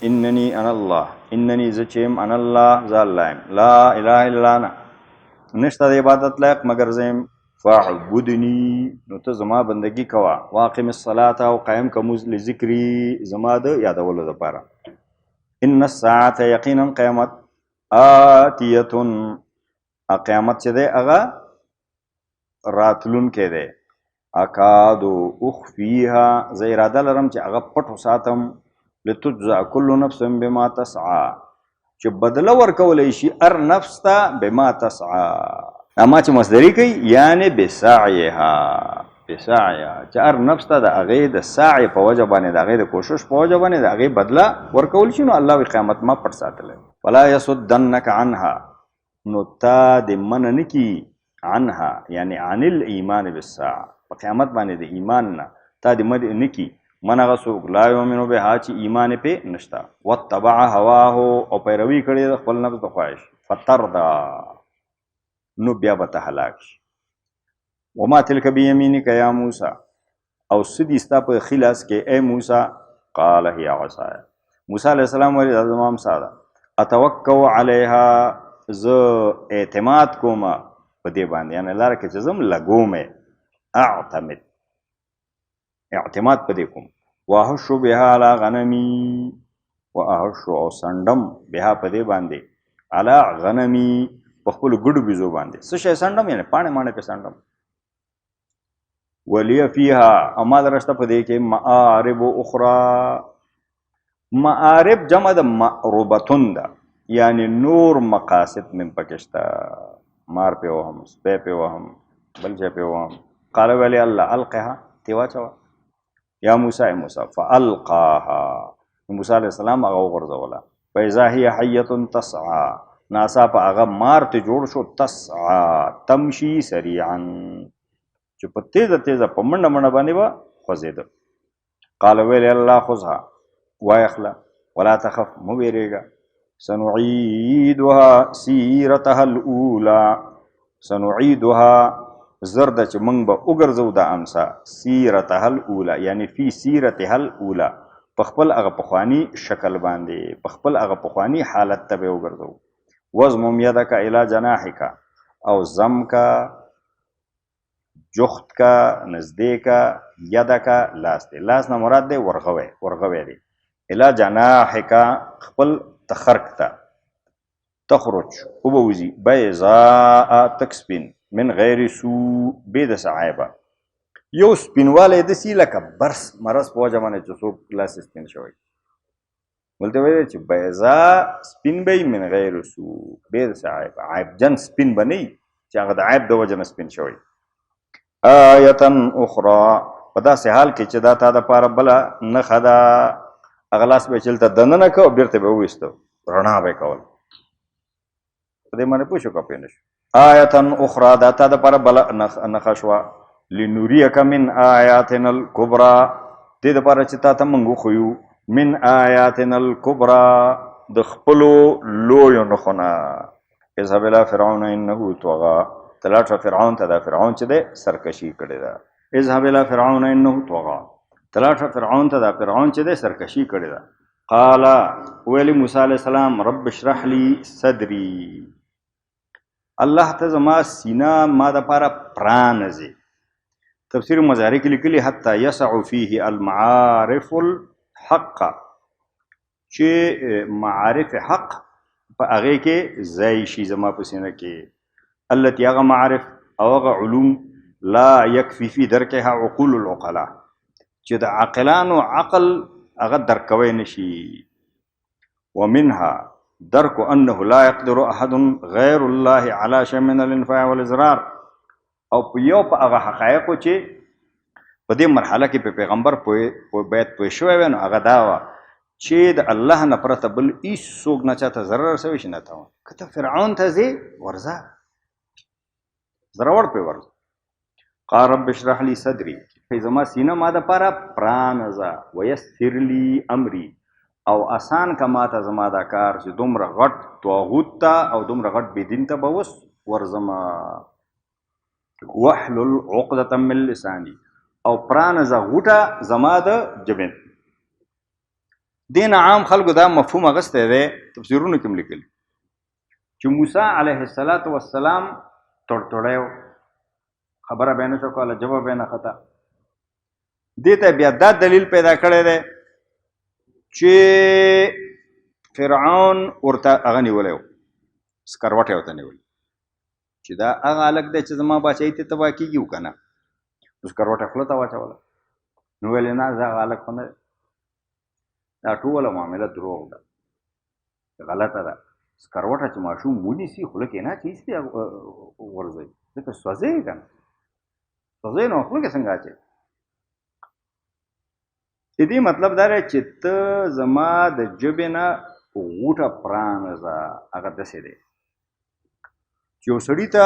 انني انا الله، انني زه چې یم، انا الله، زه الله یم، لا اله الا انا، نشته د عبادت لایق مګر زه یم، فاعبدني، نو ته زما بندگی کوه، واقم الصلاة، او قایم که مونځ، لذکري، زما د یادولو دپاره. ان الساعة، یقینا قیامت، آتیة، قیامت چې دی هغه راتلونکی دی، اکاد اخفیها، زه اراده لرم چې هغه پټ وساتم، لتجزا کل نفس بما تسعی، چې بدله ورکولی شي هر نفس ته بما تسعی، دا ما چې مصدري کوي یعنې بسعیها، بسعیها، چې هر نفس ته د هغې د سعی په وجه باندې، د هغې د کوشش په وجه باندې د هغې بدله ورکول شي. نو الله وایي قیامت ما پټ ساتلی. فلا یصدنک عنها، نو تا دې منع نه کړي، عنها یعنی عن الایمان بالساعة، په قیامت باندې د ایمان نه تا دې منع نه کړي، من هغه څوک لا یؤمنو بها چې ایمان یې پې نشته، واتبع هواه، او پیروي کړې د خپل نفس د خواهش، فتردا، نو بیا به ته هلاک شي. وما تلک بیمینک یا موسی، او څه دي ستا په ښي لاس کې ای موسی؟ قال هي عصای، موسی علیه السلام ویل دا زما امسا ده، اتوکو علیها، زه اعتماد کوم په دې باندې، یعنې لاره کې چې ځم لګوم یې، اعتمد، اعتماد په دې کوم، واهشو بها علی غنمي، واهشو او سنډم بها په دې باندې، علی غنمي، په خپلو ګډو بیزو باندې. څه شی سنډم؟ یعنې پاڼې ماڼې پې سنډم. ولي فيها، او ما لره شته په دې کې معارب اخرى، معارب جمع د معربتون ده، یعنی نور مقاصد من پکې شته، مار پې وهم، سپی پې وهم، بل شی پې وهم. قال ویلی الله القها، تی واچوه یا موسی، ای موسی. فالقاها، موسی علیه السلام هغه وغورځوله، فاذا هي حیة تسعی، ناڅاپه هغه مار ته جوړ شو، تسعی تمشي سریعا، چې په تیزه تیزه په منډه منډه باندې به خوځېده. قال ویلی الله خذها، وایخله، ولا تخف، مه وېرېږه، سنعیدها سیرتها الاولی، سنعیدها، زر ده چې موږ به وګرځو دا امسا، سیرتها الاولی یعنی فی سیرتها الاولی، په خپل هغه پخواني شکل باندې، په خپل هغه پخواني حالت ته به وګرځو. وضمم یدک الی جناحک، او ضم کا، جخت کا، نزدې کا، یدک لاس دی، لاس نه مراد دی ورغوی، ورغوی دی، الی جناحک خپل تخرک ته، تخرج وبه وځي، بیضاء تک سپین، من غیر سوء بې د څه عیبه، یو سپینوالی داسې لکه برس مرض په وجه باندې چې څوک لاس یې سپین شوی، دلته ویل چې بیضا سپین به وي، من غیر سوء بې د څه عیبه، عیب جن سپین به نه وي چې هغه د عیب د وجه نه سپین شوی. آیة اخرى، په داسې حال کې چې دا تا دپاره بله نښه ده، هغه لاس به یې چې دلته دننه کړ او بېرته به یې وویسته، رڼا به یې کول. په دې باندې پوه شو که پوه نه شو؟ آیة اخرى، دا تا دپاره بله نښه شوه، لنوریک من آیاتنا الکبرى، دې دپاره چې تا ته موږ وښیو، من آیاتنا الکبرى، د خپلو لویو نښو نه. اذهب الى فرعون انه طغى، ته لاړ شه فرعون ته، دا فرعون چې دی سرکشي کړې ده. اذهب الى فرعون انه طغى، ته لاړ شه فرعون ته، دا فرعون چې دی سرکشي کړې ده. قال، ویل موسی علیه السلام، رب اشرح لي صدري، الله ته زما سینه ما دپاره پرانځې. تفسیر مظاهري کې لیکلي حتی یسع فیه المعارف الحق، چې معارف حق په هغې کې ځای شي زما په سینه کې، التي هغه معارف او هغه علوم لا یکفي فی درکها عقول العقلاء، چې د عاقلانو عقل هغه درک کوی نشي. ومنها درک انه لا يقدر احد غیر الله على شيء من الانفاع والاضرار، او په یو په هغه حقایقو چې په دې مرحله کې په پیغمبر پوه باید پوه شوی وای، نو هغه دا وه چې د الله نه پرته بل هیڅوک نه چاته ضرر رسوي شي نه تاوان. که ته فرعون ته ځې ورځه، زړور پې ورځه. قال رب اشرح لي صدري، زما سینه ما دپاره پرانځه، ویسر لي امري، او اسان که ما ته زما دا کار چې دومره غټ طاغوت ته او دومره غټ بېدین ته به اوس ورځم. واحلل عقدة من لساني، او پرانځه غوټه زما د ژبې. دې نه عام خلکو دا مفهوم اخیستی دی، تفسیرونو کې هم لیکلي چې موسی علیه الصلاة والسلام تړتړی و، خبره به یې نه شوه کوله، ژبه به یې نه خطا. دې ته بیا دا دلیل پیدا کړی دی چې فرعون ورته هغه نیولی و، سکروټی ورته نیولی چې دا هغه هلک دی چې زما باچایي ته تباه کېږي او که نه. نو سکروټه خوله ته واچوله، نو ویل یې نه، زه هغه هلک خو نه دی، دا ټوله معامله دروغ ده، غلطه ده. سکروټه چې ماشوم ونیسي خوله کې نه اچوي، هېڅ ترې غورځوي، ځکه سوځوي که نه، سوځوي نو خوله کې څنګه اچوي؟ د دې مطلب دا دی چې ته زما د ژبې نه غوټه پرانیزه. هغه داسې دی چې یو سړي ته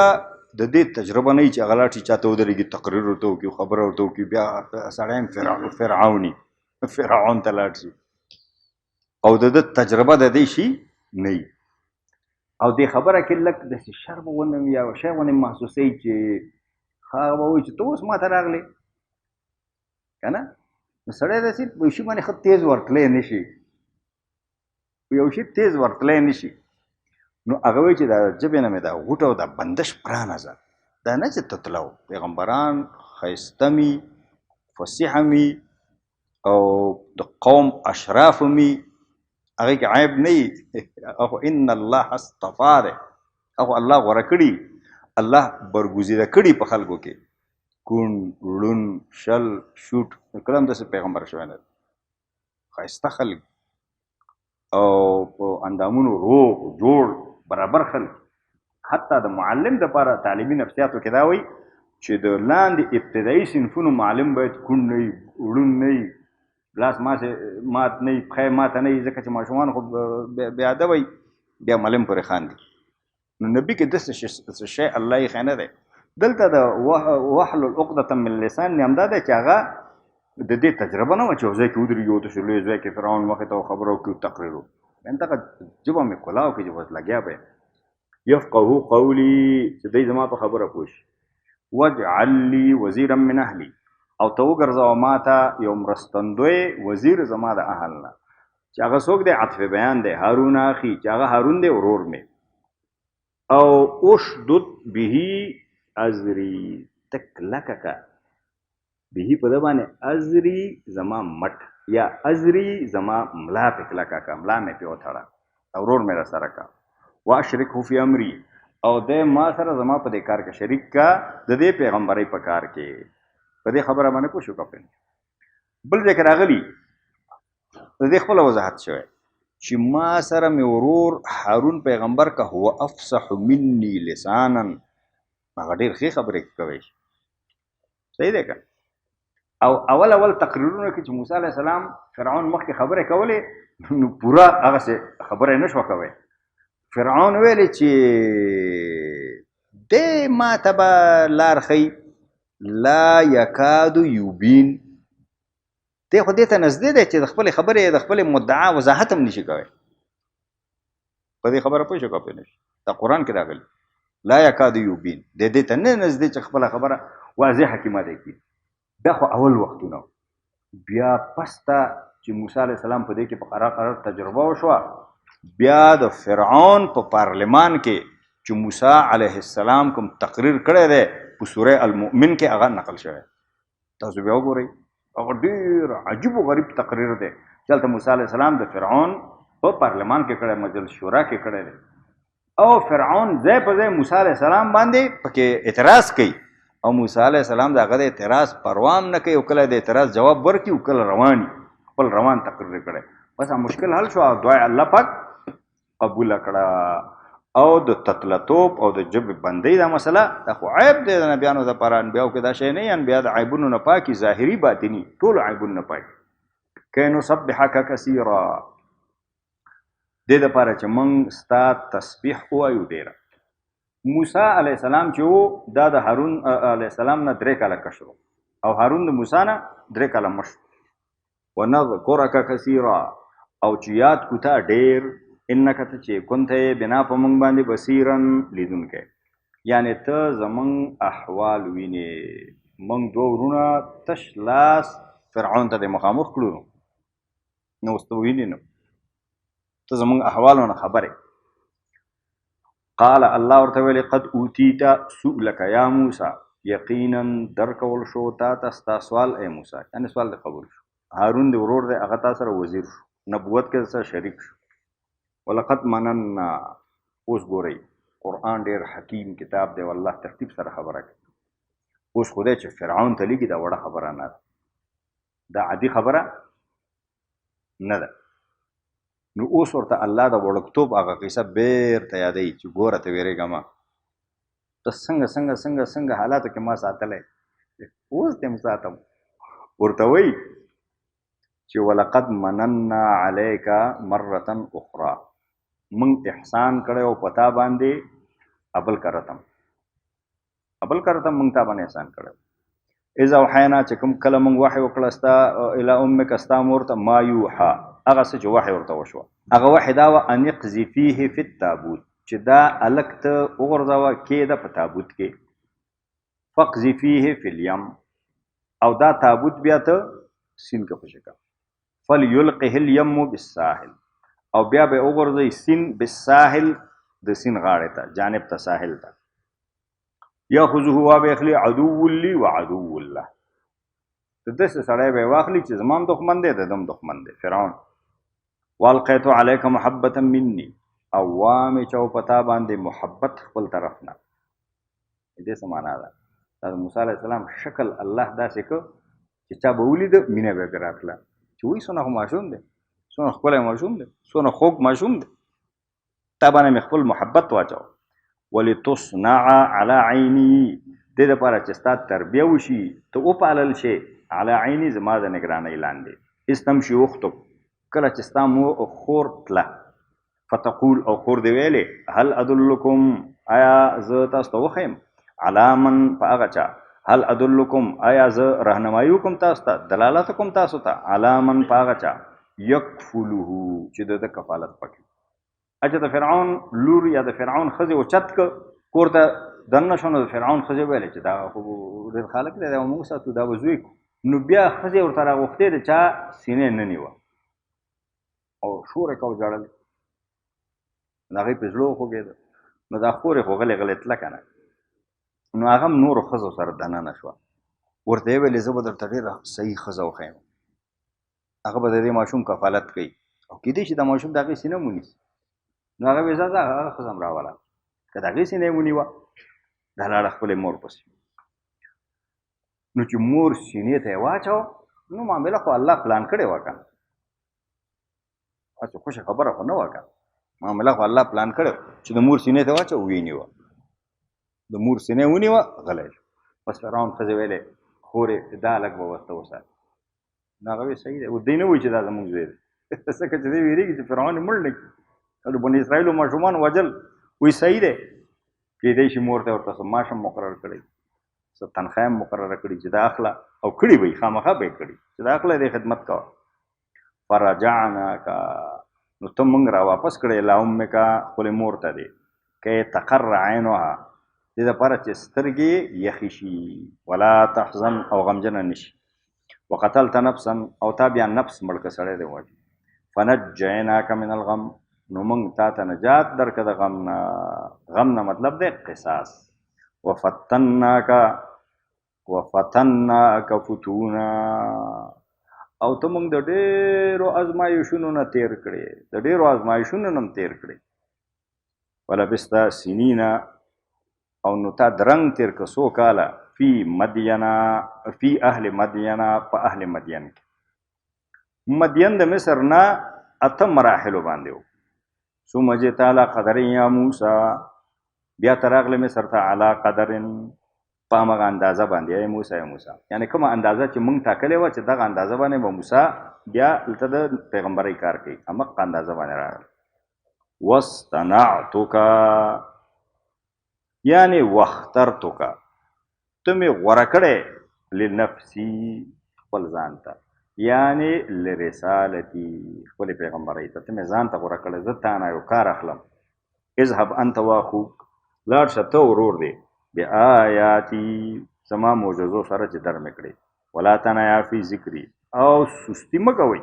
د دې تجربه نه وي چې هغه لاړ شي چاته ودرېږي، تقریر ورته وکړي، خبره ورته وکړي، بیا سړی هم فرعوني فرعون ته لاړ شي او د ده تجربه د دې شي نه وي، او دې خبره کې لږ داسې شرم غوندې یا شی غوندې محسوسوي چې هغه به وایي چې ته اوس ماته راغلې که نه. نو سړی داسې په یو شي باندې ښه تېز ورتلی نه شي، په یو شي تېز ورتلی نه شي. نو هغه وایي چې دا ژبې نه مې دا غوټه او دا بندش پرانیزه، دا نه چې ته تلو. پیغمبران ښایسته مي، فصیحه مي او د قوم اشراف مي، هغې کې عیب نه وي. هغه خو ان الله اصطفا دی، هغه خو الله غوره کړي، الله برګزیده کړي په خلکو کې، کوڼ، ړوند، شل، شوټ، کله هم داسې پیغمبر شوی نه دی. ښایسته خلک او په اندامونو روغ جوړ برابر خلک. حتی د معلم دپاره تعلیمي نفسیاتو کې دا وایي چې د لاندې ابتدایي صنفونو معلم باید کوڼ نه وي، ړوند نه وي، لاس مات نه وي، پښه یې ماته نه وي، ځکه چې ماشومان خو بې ادبه وي، بیا معلم پورې خاندي. نو نبي کې داسې څه شی الله ایښی نه دی. دلته د وحلل عقدة من لسان همدا دی چې هغه د دې تجربه نه وه چې یو ځای کې ودرېږي او داسې لوی ځای کې فرعون مخې ته خبره وکړي او تقریر وکړي. یعنې دغه ژبه مې کلاو کې چې بس لګیا به یم. یفقهوا قولي، چې دی زما په خبره پوه شي. واجعل لي وزیرا من اهلي، او ته وګرځوه ما ته یو مرستندوی وزیر زما د اهل نه، چې هغه څوک دی؟ عطف بیان دی، هارون اخي، چې هغه هارون دی ورور مې. او اشدد به ازري، ته کلکه که به په ده باندې، ازري زما مټ یا ازري زما ملا پې کلکه که، ملا مې پې وتړه، ورور مې را سره که. واشرکه فی امري، او دی ما سره زما په دې کار کې شریک که، د دې پیغمبرۍ په کار کې. په دې خبره باندې پوه شو که پوه نه؟ بل ځای کې راغلي د دې خپله وضاحت شوی چې ما سره مې ورور هارون پیغمبر که هو افصح مني لسانا، هغه ډېر ښې خبرې کوي شي، صحیح دی که؟ او اول اول تقریرونو کې چې موسی علیه السلام فرعون مخکې خبرې کولې نو پوره هغسې خبرې نه شوه کوی. فرعون ویلې چې دی ما ته به لار ښیي، لا یکاد یبین، دی خو دې ته نږدې دی چې د خپلې خبرې د خپلې مدعا وضاحت هم نشي کوی. په دې خبره پوه شو که پوه نه شو؟ دا قرآن کې راغلي لا یکاد یبین، دی دې ته نه نږدې چې خپله خبره واضحه کړي ماته کړي. دا خو اول وختونه. بیا پسته چې موسی علیه السلام په دې کې په قرار قرار تجربه وشوه، بیا د فرعون په پارلمان کې چې موسی علیه السلام کوم تقریر کړی دی په سوره المؤمن کې هغه نقل شوی، تاسو بیا وګورئ، هغه ډېر عجیب و غریب تقریر دی چې هلته موسی علیه السلام د فرعون په پارلمان کې کړی، مجلس شورا کې کړی دی، او فرعون ځای په ځای موسی علیه السلام باندې پکې اعتراض کوي، او موسی علیه السلام د هغه د اعتراض پروا هم نه کوي، او کله د اعتراض جواب ورکړي او کله روان خپل روان تقریر کړی. بس هغه مشکل حل شو او دعا الله پاک قبوله کړه. او د تتلتوب او د ژبې بندۍ دا مسله دا خو عیب دی د نبیانو دپاره، انبیاو کې دا شی نه وي، انبیا د عیبونو نه پاکي، ظاهري باطني ټولو عیبونو نه پاکي. کی نسبحک کثیرا، دې دپاره چې موږ ستا تسبیح ووایو ډېره. موسی علیه السلام چې و دا د هارون علیه السلام نه 3 کاله کشر و، او هارون د موسی نه 3 کاله مشر. ونذکرک کثیرا، او چې یاد کو تا ډېر، انک ته چې كنت یې بنا په موږ باندې بصیرا لیدونکی، یعنې ته زموږ احوال وینې. موږ دوه وروڼه تش لاس فرعون ته دې مخامخ کړو، نو اوس ته وینې نو ته زموږ احوالو نه خبرې. قال الله ورته ویلې قد اوتیت سؤلک یا موسی، یقینا درکول شو تا ته ستا سوال ای موسی، یعنې سوال دې قبول شو. هارون دې ورور دی، هغه تا سره وزیر شو، نبوت کې سره شریک شو. ولقد مننا، اوس ګورئ قرآن ډېر حکیم کتاب دی، والله ترتیب سره خبره کوي. اوس خدای چې فرعون ته لیکي دا وړه خبره نه ده، دا عادي خبره نه ده. نو اوس ورته الله د وړکتوب هغه قصه بېرته یادوي چې ګوره ته وېرېږه مه، ته څنګه څنګه څنګه څنګه حالاتو کې ما ساتلی، اوس دې هم ساتم. ورته وایي چې ولقد مننا علیک مرة اخرى، موږ احسان کړی او په تا باندې ابل کرتم، ابل کرتم موږ تا باندې احسان کړی. اذا اوحینا، چې کوم کله موږ وحی وکړه ستا الی امک، ستا مور ته، ما یوحا، هغه څه چې وحی ورته وشوه، هغه وحی دا وه ان اقذفیه فی التابوت، چې دا هلک ته وغورځوه کېده په تابوت کې، فاقذفیه فی الیم، او دا تابوت بیا ته سیند کې خوشې کړه، فلیلقه الیم بالساحل، او بیا به وغورځوي سیند بالساحل، د سیند غاړې ته، جانب ته، ساحل ته. یاخذه وا به اخلي عدو لي وعدو له، د داسې سړی به یې واخلي چې زما هم دښمن دی، د ده هم دښمن دی، فرعون. والقیت علیک محبة مني، او وامې چاو په تا باندې محبت خپل طرف نه. دې څه معنا ده؟ دا د موسی علیه السلام شکل الله داسې کړ چې چا به ولیده مینه به یې پرې راتله، چې وایي څونه خو ماشوم دی، څونه ښکلی ماشوم دی، څونه خوږ ماشوم دی، تا باندې مې خپل محبت واچاو. ولتصنع علی عیني، دې دپاره چې ستا تربیه وشي، ته وپالل شې، علی عیني، زما د نګرانۍ لاندې. اذ تمشي اختک، کله چې ستا مور خور تله، فتقول، او خور دې ویلې، هل ادلکم، آیا زه تاسو ته وښیم، علی من، په هغه چا، هل ادلکم، آیا زه رهنمایي وکړم تاسو ته، دلالت وکړم تاسو ته، علی من، په هغه چا، یکفله، چې د ده کفالت پکې. اچھا د فرعون لور یا د فرعون ښځې اوچت که کور ته دننه شو، نو د فرعون ښځې ویلې چې دا خو ډېر خلک دی، دا به موږ ساتو، دا به زوی کړو. نو بیا ښځې ورته راغوښتې، د چا سینې نه نیوه او شور یې کاوه، ژړل، د هغې په زړه وخوږېده. نو دا خور یې خو غلې غلې تله که نه، نو هغه هم نورو ښځو سره دننه شوه، ورته یې ویلې زه به درته ډېره صحیح ښځه وښیم، هغه به د دې ماشوم کفالت کوي، او کېدای شي دا ماشوم د هغې سینه هم ونیسي. نو هغه ویې ځه هغه ښځه هم راوله، که د هغې سینه یې ونیوه، دا لاړه خپلې مور پسې. نو چې مور سینې ته یې واچوه، نو معامله خو الله پلان کړې وه که نه، هسې خوشې خبره خو نه وه که نه، معامله خو الله پلان کړې چې د مور سینې ته واچوه، ویې نیوه، د مور سینه یې ونیوه، غلی شو. بس فرعون ښځې ویلې خورې دا هلک به ورته وساتي. نو هغه ویې صحیح دی، اوس دی نه وایي چې دا زموږ زوی دی، ځکه چې دی وېرېږي چې فرعون یې مړ نه کړي، د بني اسرائیلو ماشومان وژل. وایي صحیح دی، کېدای شي مور ته ورته څه معاش هم مقرر کړی، څه تنخوا هم مقرره کړي چې دا اخله، او کړي به یې، خامخا به یې کړي چې دا اخله، دې خدمت کوه. فرجعناک، نو ته موږ را واپس کړې الی امک، خپلې مور ته دې، که تقر عینها، دې دپاره چې سترګې یخې شي، ولا تحزن، او غمجنه نه شي. وقتلت نفسا، او تا بیا نفس مړ که سړی دی وژني. فنجیناک من الغم، نو موږ تا ته نجات درکړه د غم نه، غم نه مطلب دی قصاص. وفتناک، وفتناک فتونا، او ته موږ د ډېرو ازمایښونو نه تېر کړې، د ډېرو ازمایښونو نه هم تېر کړې. ولبست سنینا، او نو تا درنګ تېر کړه څو کاله، فی مدینه، فی اهل مدینه، په اهل مدین کې. مدین د مصر نه اته مراحلو باندې و. ثم جئت علی قدر یا موسی، بیا ته راغلې مصر ته علی قدر، په همغه اندازه باندې، ای موسی ای موسی، یعنې کومه اندازه چې موږ ټاکلې وه چې دغه اندازه باندې به موسی بیا دلته د پیغمبرۍ کار کوي، همغه اندازه باندې راغلی. واصطنعتک، یعنې واخترتک، ته مې غوره کړی لنفسي، خپل ځان ته، یعنې لرسالتي، خپلې پیغمبرۍ ته، ته مې ځان ته غوره کړی، زه تا نه یو کار اخلم. اذهب انت واخوک، لاړ شه ته ورور دی، بآیاتي، زما معجزو سره چې در مې کړې، ولا تنیا فی ذکري، او سستی مه کوئ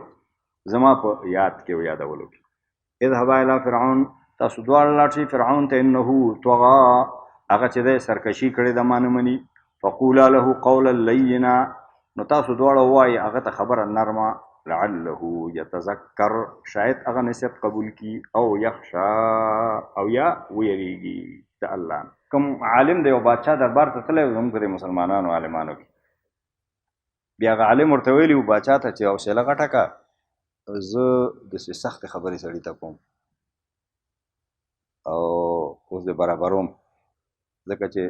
زما په یاد کې او یادولو کې. اذهبا الی فرعون، تاسو دواړه لاړ شئ فرعون ته، انه طغا، هغه چې دی سرکشي کړې ده ما نه مني. فقولا له قولا لینا، نو تاسو دواړه ووایئ هغه ته خبره نرمه، لعله یتذکر، شاید هغه نصیحت قبول کړي، او یخشا، او یا ویریږي د الله. کوم عالم د یو بادشاه دربار ته تللی و، زموږ د مسلمانانو عالمانو کې، بیا هغه عالم ورته ویلي و باچا ته چې حوصله غټه که، زه داسې سختې خبرې سړي ته کوم او اوس دې برابروم، ځکه چې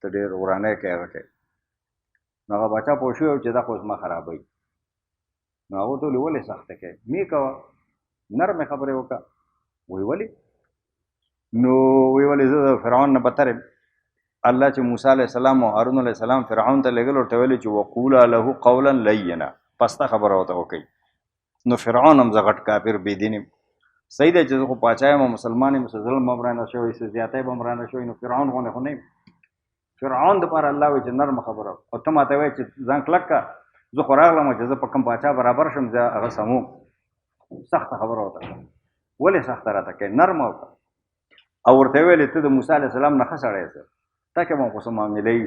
ته ډېر ورانی کوې هغه کوې. نو هغه باچا پوه شوی و چې دا خو زما خرابوي. نو هغه ورته ویلي ولې سخته کوې، مې کوه، نرمې خبرې وکړه. وایي ولې؟ نو وایي ولې زه د فرعون نه بدتر یم. الله چې موسی علیه السلام او هارون علیه السلام فرعون ته لېږل، ورته ویلي چې وقولا له قولا لینا، پسته خبره ورته وکړئ. نو فرعون هم زه غټ کافر بې دین یم، صحیح دی چې زه خو پاچا یم او مسلمان یم، څه ظلم به هم رانه شوی، څه زیاتی به هم رانه شوی، نو فرعون غوندې خو نه یم. فرعون دپاره الله وایي چې نرمه خبره، او ته ماته وایې چې ځان کلک کړه، زه خو راغلم چې زه په کوم پاچا برابر شم، زه هغه سموم. سخته خبره ورته کړه، ولې سخته راته کوې، نرمه وکړه. او ورته یې ویلې ته د موسی علیه السلام نه ښه سړی یې، تا کې به خو څه معامله وي،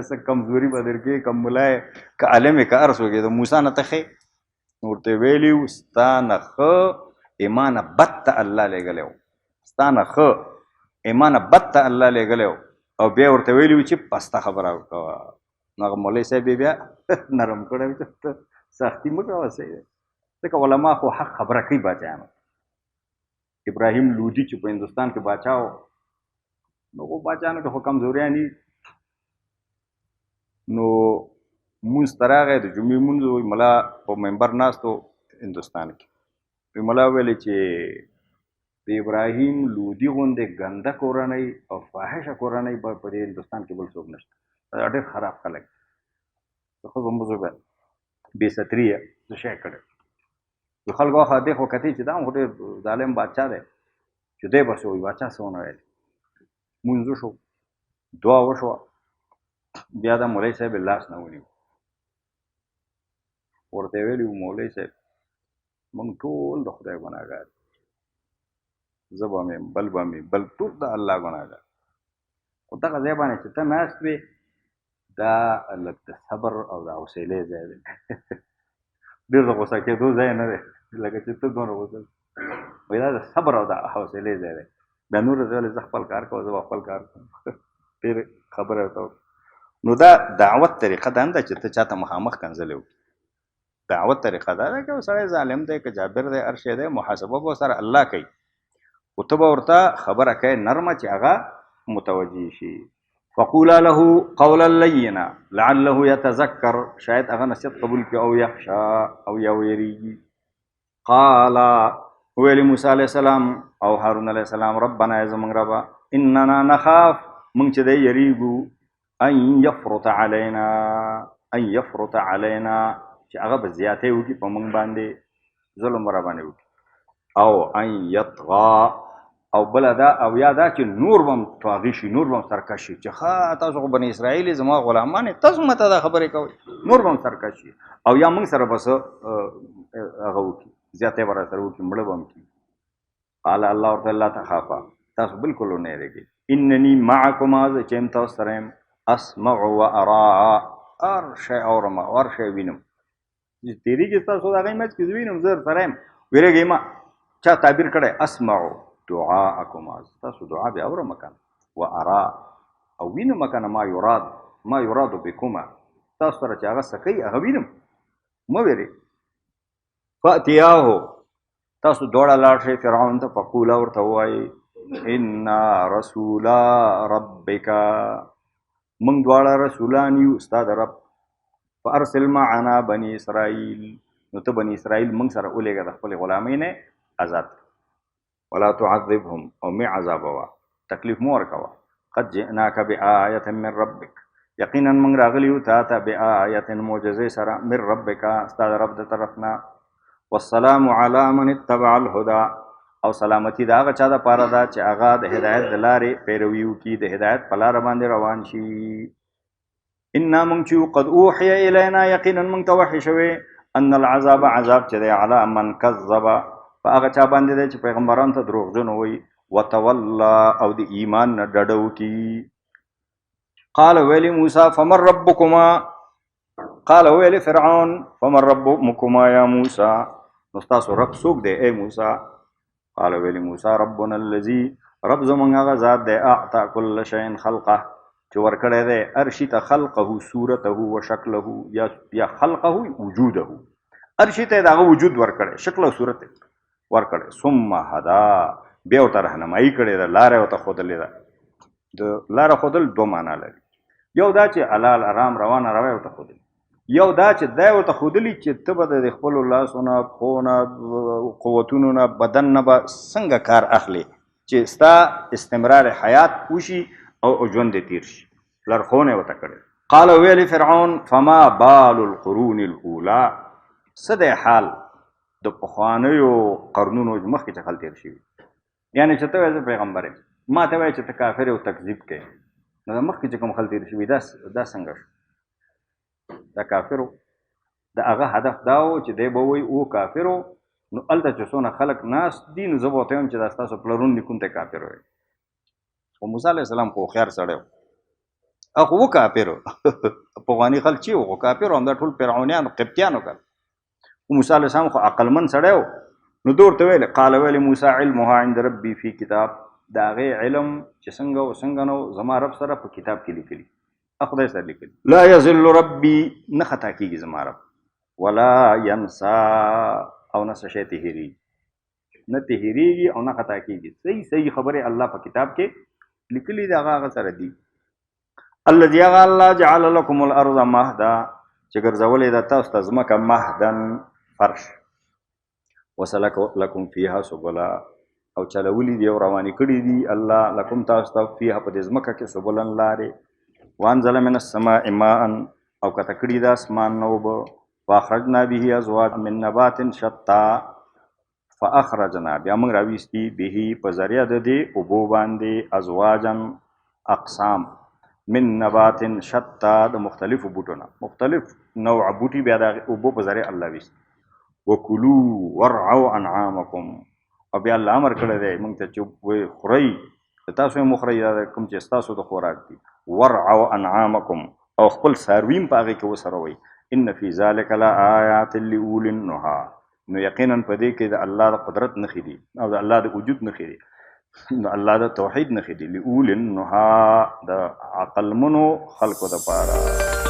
څه کمزوري به درکې، که ملا یې، که عالم یې، که هر څوک یې، د موسی نه ته ښه یې. نو ورته یې ویلي وو ستا نه ښه ایمانه بد ته الله لېږلی و، ستا نه ښه ایمانه بد ته الله لېږلی و. او بیا ورته ویلي وو چې پسته خبره وکوه. نو هغه مولوي صاحب یې بیا نرم کړی و چې ته سختي مه کوه، صحیح دی، ځکه علما خو حق خبره کوي باچایانو. ابراهیم لودي چې په هندوستان کې باچا و، نو خو باچایانو کې خو کمزوریان دي. نو مونځ ته راغی، د جمعې مونځ و، ملا په منبر ناست و هندوستان کې. ملا ویلې چې د ابراهیم لودي غوندې ګنده کورنۍ او فاحشه کورنۍ به په دې هندوستان کې بل څوک نشته، دا ډېر خراب خلک دي، د ښځو مزو به بې ستري یې څه شی کړی. د خلکو هغه دی خو کتې چې دا هم خو ډېر ظالم بادشاه دی، چې دی به څه وایي، باچا څه ونه ویل. مونځ وشو، دعا وشوه، بیا دا مولوي صاحب یې لاس نه ونیو، ورته یې ویلي وو مولوي صاحب موږ ټول د خدای ګناهګار، زه به مې بل به مې بل ټول د الله ګناهګار، خو دغه ځای باندې چې ته ناست وې دا لږ د صبر او د حوصلې ځای دی، ډېر د غوسه کېدو ځای نه دی، لکه چې ته دومره غوسه وایي، دا د صبر او د حوصلې ځای دی. بیا نور ځای زه خپل کار کوم، زه به خپل کار کوم، ډېر خبره ورته وکړه. نو دا دعوت طریقه دا هم ده چې ته چاته مخامخ کنځلې وکړې. دعوت طریقه دا ده که سړی ظالم دی، که جابر دی، هر شی دی، محاسبه به سره الله کوي، خو ته به ورته خبره کوې نرمه چې هغه متوجه شي. فقولا له قولا لینا لعله یتذکر، شاید هغه نصیحت قبول کړي، او یخشا، او یا ویریږي. قال ویل موسی علیه السلام او هارون علیه السلام ربنا ای زموږ ربه اننا نخاف، موږ چې دی یریږو، ان یفرط علینا، ان یفرط علینا، چې هغه به زیاتی وکړي په موږ باندې، ظلم به راباندې وکړي، او ان یطغا، او بله دا او یا دا چې نور به هم طاغي شي، نور به هم سرکش شي، چې ښه تاسو خو بني اسرائیل یې، زما غلامان یې، تاسو ماته دا خبرې کوئ، نور به هم سرکش شي، او یا موږ سره به څه هغه وکړي، زیاتی به راسره وکړي، مړه به هم کړي. قال الله ورته لا تخافا، تاسو بالکل ونه یریږئ، انني معکما، زه چې یم تاسو سره یم، اسمع و ارا، هر شی اورم او هر شی وینم، چې تېرېږي ستاسو د هغې منځ کې زه وینم، زه درسره یم، وېرېږئ مه. چا تعبیر کړی اسمع دعاءکما، ستاسو دعا بیا اورم که نه، و ارا، او وینم که نه، ما یراد، ما یراد بکما، تاسو سره چې هغه څه کوي هغه وینم، مه وېرېږئ. فأتیاه، تاسو دواړه لاړ شئ فرعون ته، فقولا، ورته ووایئ انا رسولا ربک، موږ دواړه رسولان یو ستا د رب، فارسل معنا بني اسرائیل، نو ته بني اسرائیل موږ سره ولېږه د خپلې غلامۍ نه آزاد، ولا تعذبهم، او مې عذابوه، تکلیف مه ورکوه، قد جئناک بآیة من ربک، یقینا موږ راغلي یو تا ته بآیة، معجزې سره، من ربک، ستا د رب د طرف نه، والسلام علی من اتبع الهدی، او سلامتی د هغه چا دپاره ده چې هغه د هدایت د لارې پیروي وکړي، د هدایت په لاره باندې روان شي. انا موږ چې قد اوحی الینا، یقینا موږ ته وحی شوې، ان العذاب عذاب چې دی علی من کذب، په هغه چا باندې دی چې پیغمبرانو ته دروغجن وایي، وتولی او د ایمان نه ډډه وکړي. قال ویلي موسی فمن ربکما، قال ویلي فرعون فمن ربکما یا موسی، نو ستاسو رب څوک دی ای موسی؟ قال ویلي موسی ربنا الذي، رب زمونږ هغه ذات دی، اعطا کل شیء خلقه، چې ورکړی دی هر شي ته خلقه صورته و شکله، یا خلقه وجوده، هر شي ته یې د هغه وجود ورکړی، شکل او صورت یې ورکړی. ثم هدا، بیا ورته رهنمایي کړې ده، لاره یې ورته ښودلې ده. د لاره ښودل دوه معنا لري، یو دا چې حلال ارام روانه روایه ورته ښودلې، یو دا چې دا یې ورته ښودلي چې ته به د خپلو لاسو نه، پښو نه، قوتونو نه، بدن نه به څنګه کار اخلې چې ستا استمرار حیات وشي او ژوند دې تېر شي، لارښوونه یې ورته کړې. قال ویلي فرعون فما بال القرون الاولی، څه دی حال د پخوانیو قرنونو مخکې چې خلک تېر شوي؟ یعنې چې ته وایې زه پیغمبر یم، ما ته وایې چې ته کافر یې او تکذیب کوې، نو د مخکې چې کوم خلک تېر شوي دا څنګه شو؟ دا کافر و، د هغه هدف دا و چې دی به وایي او کافر و، نو هلته چې څونه خلک ناست دي نو زه به ورته وایم چې دا ستاسو پلرون نیکون ته کافر وایي. خو موسی علیه السلام خو هوښیار سړی و، هغه خو و کافر و، پخواني خلک چې وو خو کافر وو، همدا ټول فرعونیانو قبطیانو کړ. خو موسی علیه السلام خو عقلمن سړی و، نو ده ورته ویل، قال ویل موسی علمها عند ربي فی کتاب، د هغې علم چې څنګه و څنګه نه و زما رب سره په کتاب کې لیکلي، خدای سره لیکلي. لا یضل ربي، نه خطا کېږي زما رب، ولا ینسا، او نه څه شی ترې هېرېږي، نه ترې هېرېږي او نه خطا کېږي. صحیح صحیح خبرې الله په کتاب کې لیکلي دي، هغه هغه سره دي. الذي هغه الله جعل لکم الارض مهدا، چې ګرځولې ده تاسو ته ځمکه مهدا فرش، وسلک لکم فیها سبلا، او چلولي دي او روانې کړي دي الله لکم تاسو ته فیها په دې ځمکه کې سبلا لارې، وانزل من السماء ماء، او کته کړي د اسمان نه اوبه، فاخرجنا به ازواج من نبات شتا، فاخرجنا بیا موږ راویستي به په ذریعه د دې اوبو باندې ازواجا اقسام من نبات شتا، د مختلفو بوټو نه، مختلف نوع بوټي بیا د اوبو په ذریعه الله ویستي. وکلو ورعوا انعامکم، او بیا الله امر کړی دی موږ ته چې خورئ، تاسو یې مه خورئ دا کوم چې ستاسو د خوراک دي، ورعوا انعامکم، او خپل څاروي هم په هغې کې وڅروئ. ان فی ذلک لآیات لأولی النهی، نو یقینا په دې کې د الله د قدرت نښې دي او د الله د وجود نښې دي، د الله د توحید نښې دي، لأولی النهی، د عقلمنو خلکو دپاره.